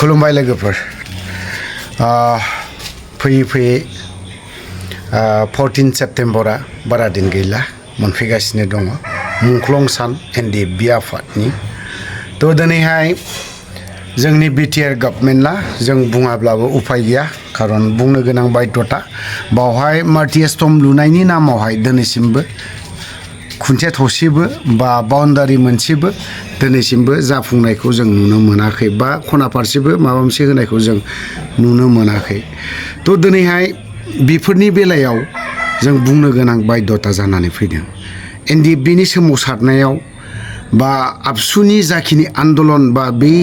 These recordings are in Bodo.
खुलुमबाय लोगोफोर फैयै फैयै 14 सेप्टेम्बरा बारा दिन गैला मोनफैगासिनो दङ मुंख्लं सान एनडिएफबि आफादनि थ' दिनैहाय जोंनि बिटिआर गभर्नमेन्टआ जों बुङाब्लाबो उफाय गैया खारन बुंनो गोनां बाध्यता बावहाय मार्टिएस्टम लुनायनि नामावहाय दिनैसिमबो खुन्थिया थसेबो बा बाउन्डारि मोनसेबो दिनैसिमबो जाफुंनायखौ जों नुनो मोनाखै बा खना फारसेबो माबा मोनसे होनायखौ जों नुनो मोनाखै थ' दिनैहाय बेफोरनि बेलायाव जों बुंनो गोनां बाध्यता जानानै फैदों एनडिएफबिनि सोमावसारनायाव बा आबसुनि जाखिनि आन्दलन बा बे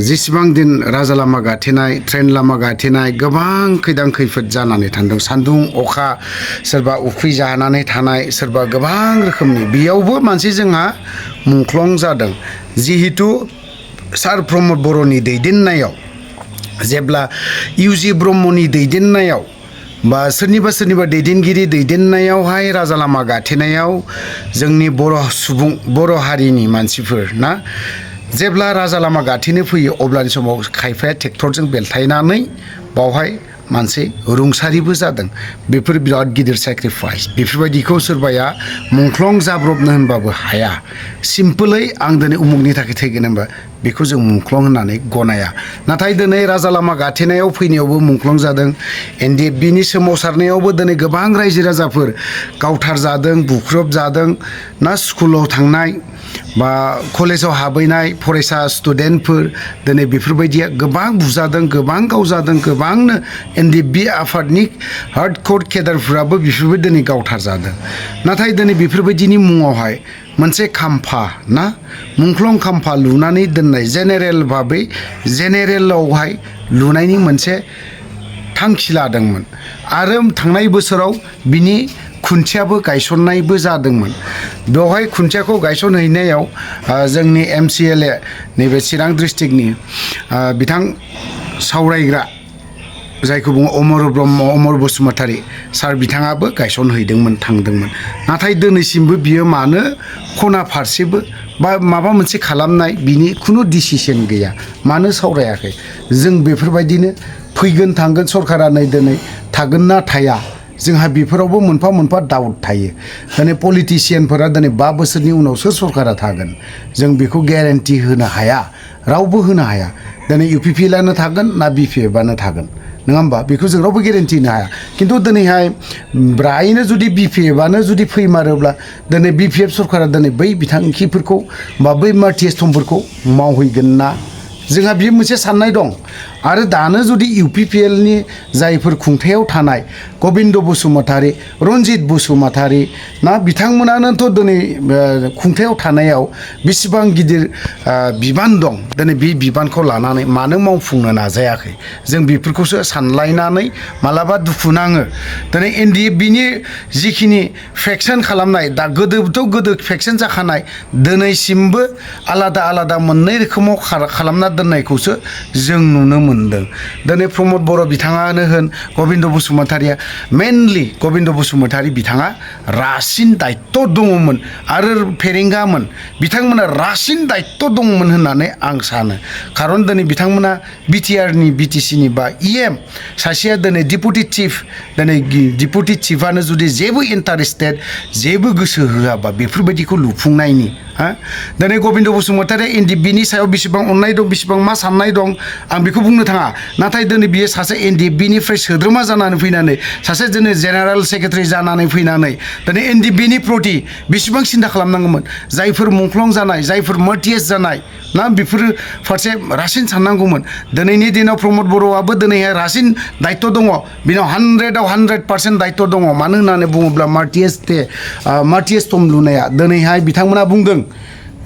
जेसेबां दिन राजा लामा गाथेनाय ट्रेन लामा गाथेनाय गोबां खैदां खैफोद जानानै थांदों सान्दुं अखा सोरबा उखै जानानै थानाय सोरबा गोबां रोखोमनि बेयावबो मोनसे जोंहा मुंख्लं जादों जिहेतु सार प्रमद बर'नि दैदेननायाव जेब्ला इउजि ब्रह्मनि दैदेननायाव बा सोरनिबा दैदेनगिरि दैदेननायावहाय राजा लामा गाथेनायाव जोंनि बर' हारिनि मानसिफोर ना जेब्ला राजा लामा गाथेनो फैयो अब्लानि समाव खायफाया ट्रेक्टरजों बेलथायनानै बावहाय मोनसे रुंसारिबो जादों बेफोर बिराद गिदिर सेक्रिफाइस बेफोरबायदिखौ सोरबाया मुंख्लं जाब्रबनो होनबाबो हाया सिम्पोलै आं दिनै उमुगनि थाखाय थैगोन होनबा बेखौ जों मुंख्लं होननानै गनाया नाथाय दिनै राजा लामा गाथेनायाव फैनायावबो मुंख्लं जादों एनडिएफबिनि सोमावसारनायावबो दिनै गोबां रायजो राजाफोर गावथार जादों बुख्रुब जादों ना स्कुलाव थांनाय बा कलेजाव हाबैनाय फरायसा स्टुडेन्टफोर दिनै बेफोरबायदिया गोबां बुजादों गोबां गावजादों गोबांनो एनडिएफबि आफादनि हार्डकोर केडारफोराबो बेफोरबायदि दिनै गावथार जादों नाथाय दिनै बेफोरबायदिनि मुङावहाय मोनसे खाम्फा ना मुंख्लं खाम्फा लुनानै दोननाय जेनेरेल भाबै जेनेरेलावहाय लुनायनि मोनसे थांखि लादोंमोन आरो थांनाय बोसोराव बिनि खुन्थियाबो गायसननायबो जादोंमोन बेवहाय खुन्थियाखौ गायसनहैनायाव जोंनि एमसिएलए नैबे चिरां डिस्ट्रिक्टनि बिथां सावरायग्रा जायखौ बुङो अमर ब्रह्म अमर बसुमतारी सार बिथाङाबो गायसनहैदोंमोन थांदोंमोन नाथाय दिनैसिमबो बियो मानो खना फारसेबो बा माबा मोनसे खालामनाय बिनि खुनु डिसिसन गैया मानो सावरायाखै जों बेफोरबायदिनो फैगोन थांगोन सरकारा नै दिनै थागोन ना थाया जोंहा बेफोरावबो मोनफा मोनफा डाउट थायो दिनै पलिटिसियानफोरा दिनै 5 बोसोरनि उनावसो सरकारा थागोन जों बेखौ ग्यारेन्टि होनो हाया रावबो होनो हाया दिनै इउपिपिएलआनो थागोन ना बिपिएफआनो थागोन नङा होमबा बेखौ जों रावबो ग्यारेन्टि होनो हाया खिन्थु दिनैहाय ब्रायनो जुदि बिपिएफआनो जुदि फैमारोब्ला दिनै बिपिएफ सरकारा दिनै बै बिथांखिफोरखौ बा बै मार्टिएस्टमफोरखौ मावहैगोन ना जोंहा बे मोनसे साननाय दं आरो दानो जुदि इउपिपिएलनि जायफोर खुंथायाव थानाय गबिन्द बसुमतारी रन्जित बसुमतारी ना बिथांमोनानोथ' दिनै खुंथायाव थानायाव बेसेबां गिदिर बिबान दं दिनै बे बिबानखौ लानानै मानो मावफुंनो नाजायाखै जों बेफोरखौसो सानलायनानै मालाबा दुखु नाङो दिनै एनडिएफबिनि जिखिनि फेक्सन खालामनाय दा गोदो फेक्सन जाखानाय दिनैसिमबो आलादा आलादा मोननै रोखोमाव खालामना दोननायखौसो जों नुनो मोनदों दिनै प्रमद बर' बिथाङानो होन गबिन्द बसुमतारीया मेनलि गबिन्द बसुमतारी बिथाङा रासिन दायित्व दङमोन आरो फेरेंगामोन बिथांमोना रासिन दायित्व दङमोन होननानै आं सानो खारन दिनै बिथांमोना बिटिआरनि बिटिसिनि बा इएम सासेया दिनै डिपुटि चिफआनो जुदि जेबो इन्टारेस्टेड जेबो गोसो होआबा बेफोरबायदिखौ लुफुंनायनि दिनै गबिन्द बसुमतारीया एनडिएफबिनि सायाव बेसेबां अननाय दं बेसेबां मा साननाय दं आं बेखौ बुंनो थाङा नाथाय दिनै बियो सासे एनडिएफबिनिफ्राय सोद्रोमा जानानै फैनानै सासे दिनै जेनेरेल सेक्रेटारि जानानै फैनानै दिनै एनडिएफबिनि प्रति बेसेबां सिन्था खालामनांगौमोन जायफोर मुंख्लं जानाय जायफोर मार्टिएस जानाय ना बेफोरो फारसे रासिन साननांगौमोन दिनैनि दिनाव प्रमद बर'आबो दिनैहाय रासिन दायित्व दङ बिनाव 100% दायित्व दङ मानो होननानै बुङोब्ला मार्टिएस्टम लुनाया दिनैहाय बिथांमोना बुंदों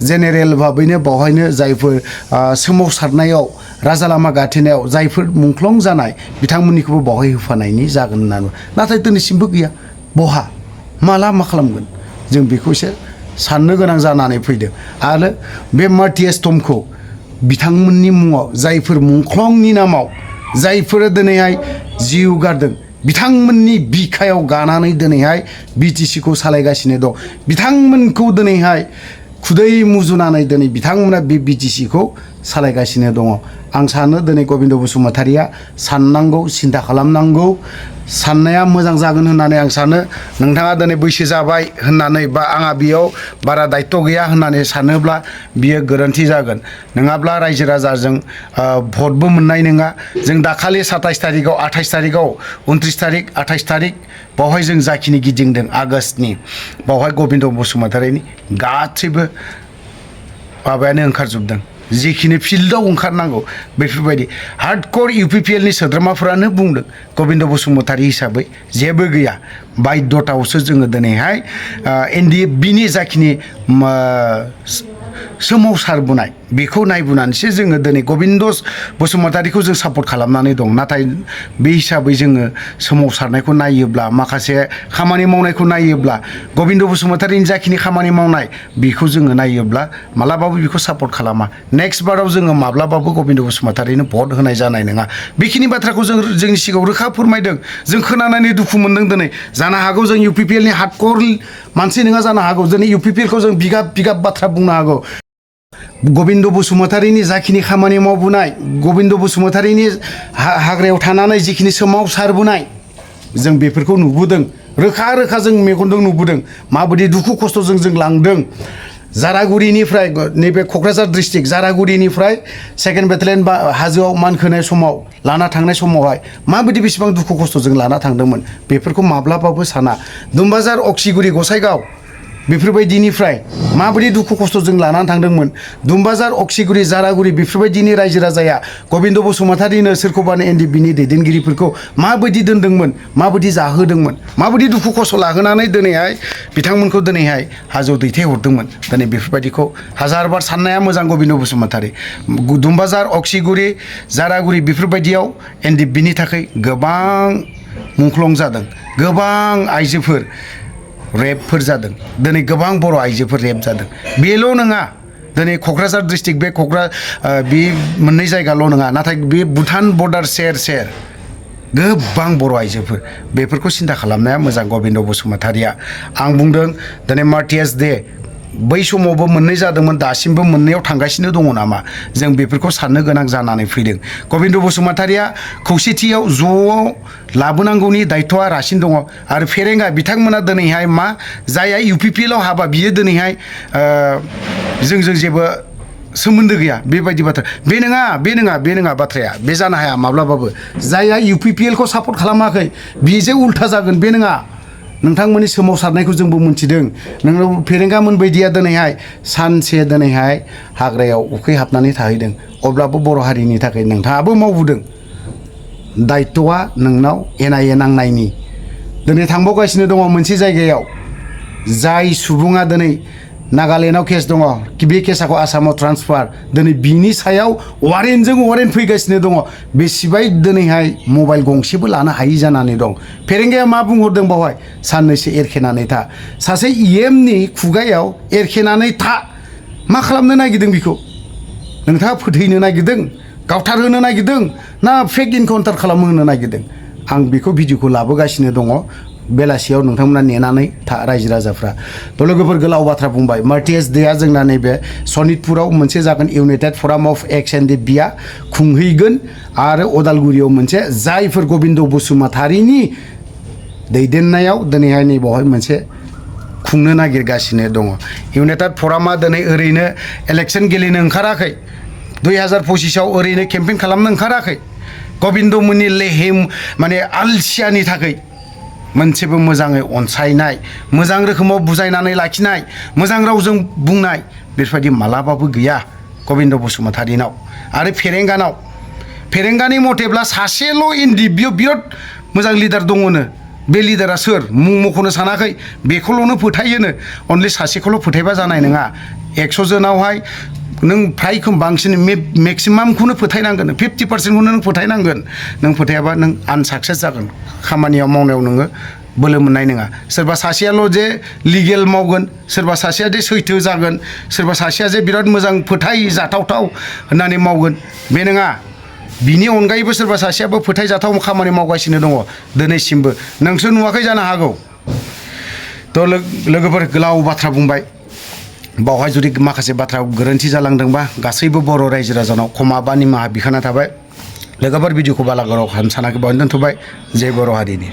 जेनेरेल भाबैनो बावहायनो जायफोर सोमावसारनायाव राजा लामा गाथेनायाव जायफोर मुंख्लं जानाय बिथांमोननिखौबो बावहाय होफानायनि जागोन होननानै नाथाय दिनैसिमबो गैया बहा माला मा खालामगोन जों बेखौ एसे साननो गोनां जानानै फैदों आरो बे मार्टिएस्टमखौ बिथांमोननि मुङाव जायफोर मुंख्लंनि नामाव जायफोर दिनैहाय जिउ गारदों बिथांमोननि बिखायाव गानानै दिनैहाय बिटिसिखौ सालायगासिनो दं बिथांमोनखौ दिनैहाय खुदै मुजुनानै दिनै बिथांमोना बे बिटिसिखौ सालायगासिनो दङ आं सानो दिनै गबिन्द बसुमतारिया साननांगौ सिन्था खालामनांगौ साननाया मोजां जागोन होननानै आं सानो नोंथाङा दिनै बैसो जाबाय होननानै बा आंहा बेयाव बारा दायित्व गैया होननानै सानोब्ला बियो गोरोन्थि जागोन नङाब्ला रायजो राजाजों भटबो मोननाय नङा जों दाखालि 27 तारिखआव 28 तारिखआव 29 तारिख 28 तारिख बावहाय जों जाखिनि गिदिंदों आगष्टनि बावहाय गबिन्द बसुमतारिनि गासैबो माबायानो ओंखारजोबदों जिखिनि फिल्डआव ओंखारनांगौ बेफोरबायदि हार्डकर इउपिपिएलनि सोद्रोमाफोरानो बुंदों गबिन्द बसुमतारि हिसाबै जेबो गैया बायद्ध'तायावसो जोङो दिनैहाय एनडिएफबिनि जाखिनि सोमावसारबोनाय बेखौ नायबोनानैसो जोङो दिनै गबिन्द बसुमतारिखौ जों सापर्ट खालामनानै दं नाथाय बे हिसाबै जोङो सोमावसारनायखौ नायोब्ला माखासे खामानि मावनायखौ नायोब्ला गबिन्द बसुमतारिनि जाखिनि खामानि मावनाय बेखौ जोङो नायोब्ला मालाबाबो बेखौ सापर्ट खालामा नेक्स्ट बाराव जोङो माब्लाबाबो गबिन्द बसुमतारिनो भट होनाय जानाय नङा बेखिनि बाथ्राखौ जों जोंनि सिगाङाव रोखा फोरमायदों जों खोनानानै दुखु मोनदों दिनै जानो हागौ जों इउपिपिएलनि हार्डकर मानसि नङा जानो हागौ दिनै इउपिपिएलखौ जों बिगाब बिगाब बाथ्रा बुंनो हागौ गबिन्द बसुमतारिनि जाखिनि खामानि मावबोनाय गबिन्द बसुमतारिनि हाग्रायाव थानानै जिखिनि सोमावसारबोनाय जों बेफोरखौ नुबोदों रोखा रोखा जों मेगनजों नुबोदों माबायदि दुखु खस्थ'जों जों लांदों जारागुरिनिफ्राय नैबे क'क्राझार डिस्ट्रिक्ट जारागुरिनिफ्राय 2nd बेटालियन बा हाजोआव मानखोनाय समाव लाना थांनाय समावहाय माबायदि बेसेबां दुखु खस्थ'जों लाना थांदोंमोन बेफोरखौ माब्लाबाबो साना दुमबाजार अक्सिगुरि गसाइगाव बेफोरबायदिनिफ्राय माबायदि दुखु खस्थ'जों लानानै थांदोंमोन दुमबाजार अक्सिगुरि जारागुरि बेफोरबायदिनि रायजो राजाया गबिन्द बसुमतारिनो सोरखौबानो एनडिएफबिनि दैदेनगिरिफोरखौ माबायदि दोनदोंमोन माबायदि जाहोदोंमोन माबायदि दुखु खस्थ' लाहोनानै दिनैहाय बिथांमोनखौ दिनैहाय हाजोआव दैथायहरदोंमोन दिनै बेफोरबायदिखौ हाजारबार साननाया मोजां गबिन्द बसुमतारि दुमबाजार अक्सिगुरि जारागुरि बेफोरबायदियाव एनडिएफबिनि थाखाय गोबां मुंख्लं जादों गोबां आइजोफोर रेपफोर जादों दिनै गोबां बर' आइजोफोर रेप जादों बेल' नङा दिनै क'क्राझार डिस्ट्रिक्ट बे बे मोननै जायगाल' नङा नाथाय बे भुटान बर्डार सेर सेर गोबां बर' आइजोफोर बेफोरखौ सिन्था खालामनाया मोजां गबिन्द बसुमतारिया आं बुंदों दिनै मार्टियार्स डे बै समावबो मोननै जादोंमोन दासिमबो मोननैयाव थांगासिनो दङ नामा जों बेफोरखौ साननो गोनां जानानै फैदों गबिन्द बसुमतारिया खौसेथियाव ज'आव लाबोनांगौनि दायित्वआ रासिन दङ आरो फेरेंगा बिथांमोना दिनैहाय मा जायहा इउपिपिएलआव हाबा बियो दिनैहाय जोंजों जेबो सोमोन्दो गैया बेबायदि बाथ्रा बे नङा बाथ्राया बे जानो हाया माब्लाबाबो जायहा इउपिपिएलखौ सापर्ट खालामाखै बेजों उल्था जागोन बे नङा नोंथांमोननि सोमावसारनायखौ जोंबो मोनथिदों नोंनाव फेरेंगामोन बायदिया दिनैहाय सानसे दिनैहाय हाग्रायाव उखैहाबनानै थाहैदों अब्लाबो बर' हारिनि थाखाय नोंथाङाबो मावबोदों दायित्वआ नोंनाव एनाये नांनायनि दिनै थांबावगासिनो दङ मोनसे जायगायाव जाय सुबुङा दिनै नागालेण्डआव केस दङ बे केसखौ आसामाव ट्रान्सफार दिनै बिनि सायाव वारेन्टजों वारेन्ट फैगासिनो दङ बेसेबाय दिनैहाय मबाइल गंसेबो लानो हायि जानानै दं फेरेंगाया मा बुंहरदों बावहाय साननैसो एरखेनानै था सासे इएमनि खुगायाव एरखेनानै था मा खालामनो नागिरदों बेखौ नोंथाङा फोथैनो नागिरदों गावथारहोनो नागिरदों ना फेक इनकाउन्टार खालामहोनो नागिरदों आं बेखौ भिडिअखौ लाबोगासिनो दङ बेलासियाव नोंथांमोना नेनानै था रायजो राजाफ्रा थ' लोगोफोर गोलाव बाथ्रा बुंबाय मार्टियार्स डेआ जोंना नैबे सनितपुराव मोनसे जागोन इउनाइटेड फराम अफ एक्स एनडिएफबिआ खुंहैगोन आरो अदालगुरियाव मोनसे जायफोर गबिन्द बसुमतारिनि दैदेननायाव दिनैहाय नैबावहाय मोनसे खुंनो नागिरगासिनो दङ इउनाइटेड फरामा दिनै ओरैनो इलेक्सन गेलेनो ओंखाराखै 2025आव ओरैनो केम्पेइन खालामनो ओंखाराखै गबिन्दमोननि लेहेम माने आलसियानि थाखाय मोनसेबो मोजाङै अनसायनाय मोजां रोखोमाव बुजायनानै लाखिनाय मोजां रावजों बुंनाय बेफोरबायदि मालाबाबो गैया गबिन्द बसुमतारिनाव आरो फेरेंगानि मथेब्ला सासेल' एनडिएफबियाव बिराद मोजां लिडार दङनो बे लिडारा सोर मुं मख'नो सानाखै बेखौल'नो फोथायोनो अनलि सासेखौल' फोथायबा जानाय नङा 100 जोनावहाय नों फ्राय बांसिन मेक्सिमामखौनो फोथायनांगोन 50%खौनो नों फोथायनांगोन नों फोथायाबा नों आनसाक्सेस जागोन खामानियाव मावनायाव नोङो बोलो मोननाय नङा सोरबा सासेयाल' जे लिगेल मावगोन सोरबा सासेया जे सैथो जागोन सोरबा सासेया जे बिराद मोजां फोथायजाथावथाव होननानै मावगोन बे नङा बिनि अनगायैबो सोरबा सासेयाबो फोथायजाथाव खामानि मावगासिनो दङ दिनैसिमबो नोंसो नुवाखै जानो हागौ थ' लोगोफोर गोलाव बाथ्रा बुंबाय बावहाय जुदि माखासे बाथ्रा गोरोन्थि जालांदोंबा गासैबो बर' रायजो राजानाव क्षमा बा निमाहा बिखाना थाबाय लोगोफोर भिडिअखौ बालागाराव खालामनो सानाखै बावनो दोनथ'बाय जय बर' हारिनि